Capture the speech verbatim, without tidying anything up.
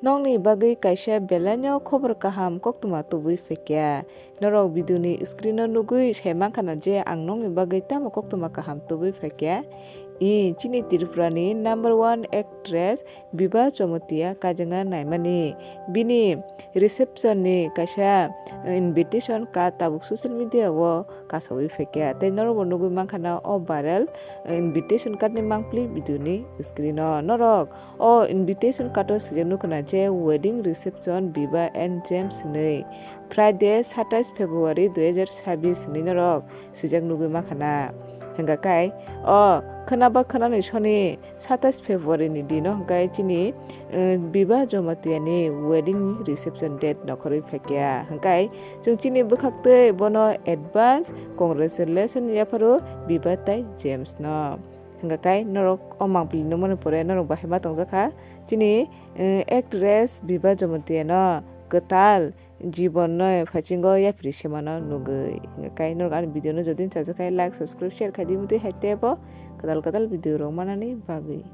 Nokni bagwi kaisa belaino khobor kaham koktwma tubui phaikha. Norok video ni screen o nugwi sai mankha na je ang nokni bagwi tamo koktwma kaham tubui phaikha. I chini Tripura ni number one actress Biba Jomotia kajangna naimani. Bini reception ni kaisa invitation card tabuk social media o kasawi phaikha. Tei norok bo nugwi mankha na o viral invitation card ni mangpli video ni screen o. Norok o invitation card o swijak nukha na je wedding reception Biba and James hinwi. Friday satais February dui hajar sabis hinwi norok swijak nugwi mankha na. Hingkha kai o khwnaba khwnani soni satais February ni dino hingkha chini, eh, Biba Jomatia ni wedding reception date nokhorwi phaikha. Hingkha chwng chini bwkhaktwi bono advance congratulation yapharo Biba tai James no. Hingkha kai norok o mangpili nukmani pore norok bahai ma tongjakha. Chini, eh, actress Biba Jomatia no kwtal jibon no phaichingo yapri semano nugwi. Hingkha kai norok ani video no jodi chajakha like, subscribe, share khaidi mutwi hai tebo kwtal kwtal video rok manani bagwi.